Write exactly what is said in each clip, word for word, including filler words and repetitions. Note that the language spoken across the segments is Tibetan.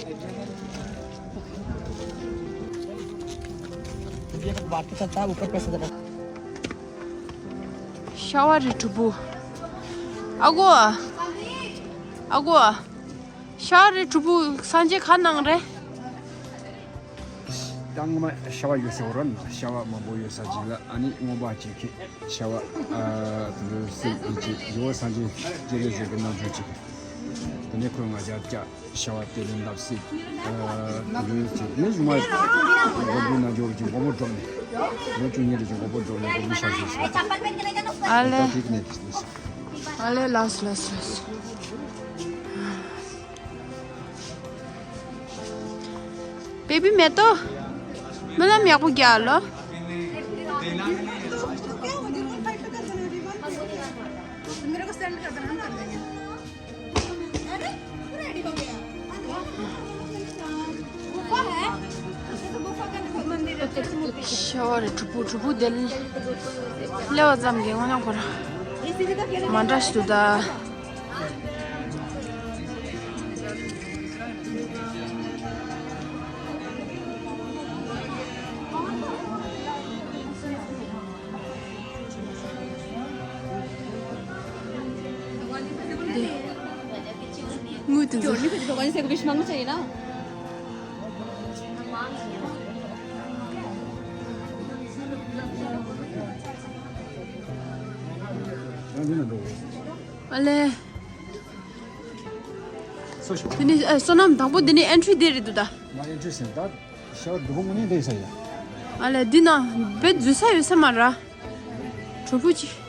ཤ་བ་རི་དྲུག་པོ། ཨ་ཁུ། ཨ་ཁུ། ཤ་བ་རི་དྲུག་པོ་སངས་རྒྱས་ག་གནང་རེད། ད་སྔོན་མ་ཤ་བ་ཡོད་ས་ར་ན་ཤ་བ་མང་པོ་ཡོད་ས་ཅིག་ལ། ཨ་ནི་སྔོན་མ་ཅིག་གི་ཤ་བ་ཨ་དེ་ཚོ་སྲིད་ཀྱི་ཅིག་ཡོད་སངས་རྒྱས་སྤྱན་རས་གཟིགས་ཀྱི་རྣམ་འཕྲུལ་ཅིག་དེ་ནས་ཁོས་ང་རྒྱལ་བཅག་ཤ་བ་དེ་ལས་འདབ་སྲིད་ཨ་དེ་ཚོ་ཅིག་ནས་བྱུང་བ། མགོན་པོའི་རྣལ་འབྱོར་གྱི་མགོན་པོ་སྒྲུབ་ནས་ལོ་བཅུ་གཉིས་རེ་ཅིག་མགོན་པོ་སྒྲུབ་ནས་མགོན་པོའི་ཞལ་ཞུས་ཟེར། ཨ་ལེ། ད་དེ་གནས་དེ་ནས་ཨ་ལེ། ལགས་སོ་ལགས་སོ་ལགས་སོ། Baby མེ་ཏོག་སྨོན་ལམ་ཡག་པོ་རྒྱག་ལོ། ཤ་བ་རི་དྲུག་པོ་དྲུག་པོ་དེ་སླེབས་པ་ཙམ་གྱིས་དངོས་གནས་ཁོ་རང་མ་འདྲ་ཞིག་འདུག་ད། དངུལ་དེ་ཚོ། ཨ་ལེ། སོ་ཤོག་དེ་ནི་ཨ་བསོད་ནམས་དང་པོ་དེ་ནི་ཨེན་ཊི་རི་དེ་རེད་འདུག་ད། མ་ཨེན་ཊི་རི་ཟེར་ད། ཤ་བ་དུ་བོ་ངོ་ནས་འདྲེས་ས་ཡ། ཨ་ལེ། འདི་ན་བེད་འཛུལ་ས་ཡོད་ས་མ་ར། གྲོགས་པོ་ཅི།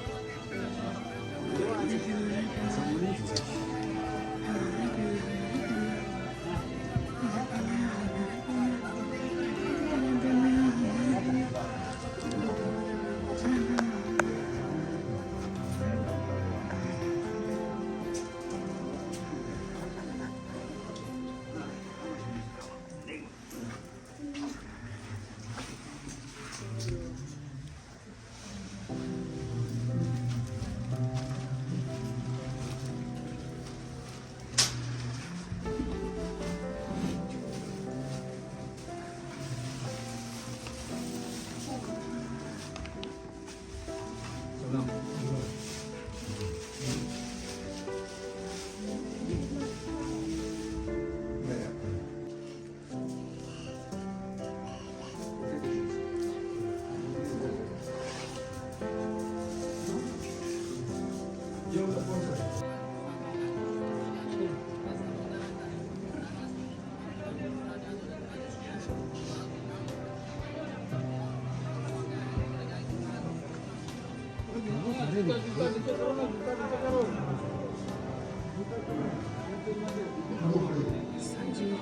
སངས་རྒྱས།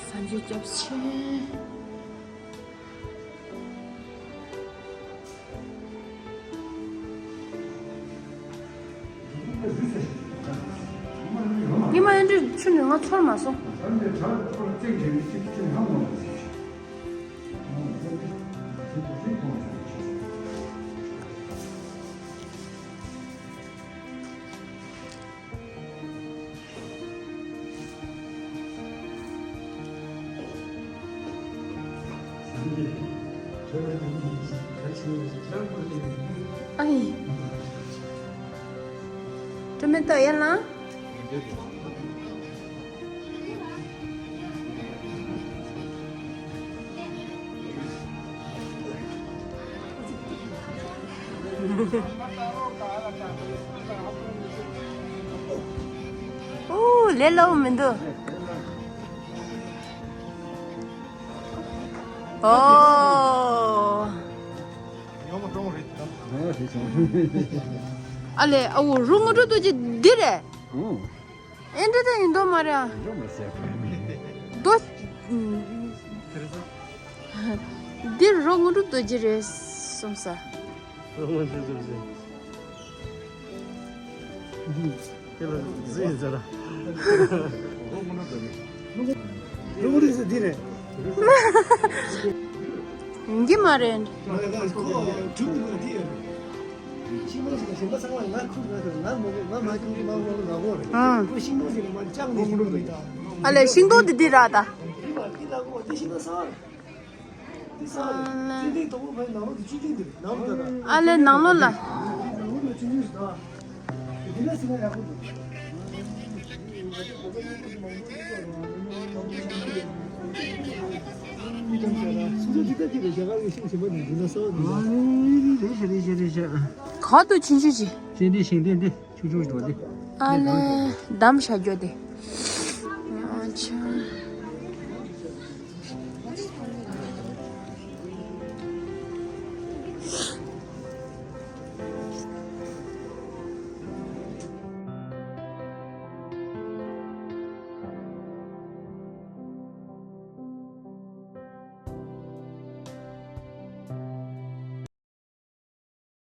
སངས་རྒྱས་སྐྱབས་ཆེན། ཉི་མ་ཨེ་འདྲ་ཆུ་ནས་ང་ཚོར་མ་སོང་། ཨ་ཡི། སྤྲོ་མེད་ཏོ་ཡན་ལ། ཨོ་ལས་སླ་བོ་མི་འདུག་ཨོ། ཨ་ལས། ཨ་འོ་རུ་ངོ་སྤྲོད་དུ་ཅི་འདི་རེད། ཨེ་འདྲ་ད་ཡིན་མདོག་མ་རེད་ཨ། འགྲོ་མི་སྲིད་པ། མདོ། འདིར་རོ་དངོས་གྲུབ་རྡོ་རྗེ་རེད་གསུངས་ས། རོ་དངོས་གྲུབ་རྡོ་རྗེ། དེ་ལ་གཟི་ཡིན་ཟེར་ལ། རོ་དངོས་གྲུབ་རྡོ་རྗེ། རོ་དངོས་གྲུབ་རྡོ་རྗེ་འདི་རེད། ཡིན་གྱི་མ་རེད། ཁོ་གྲུབ་འདུག་འདི་ཡོད་རེད། ཤིང་སྡོང་ཞིག་ལ་ཞེན་པ་ཚང་མ་ང་ཁུར་ང་ཁུར་ང་མ་ཁུར་ང་མ་ཁུར་ང་མ་ཁུར་ང་ཁུར་རེད། ཨང་། ཁོ་ཤིང་སྡོང་ཞིག་ལ་མར་བཅག་ནས་ཤིང་སྡོང་ལ་ཡ། ཨ་ལས་ཤིང་སྡོང་འདི་འདི་ར་ད། ཨ་ལས་ནང་ལོགས་ལ། ག་དུ་ཆུང་ཆུང་ཞིག་ཅན་འདི་ཤིང་འདི་འདི་ཆུང་ཆུང་ཞིག་འདུག་འདི། ཨ་ལས་འདམ་བཞག་རྒྱུ་དེ།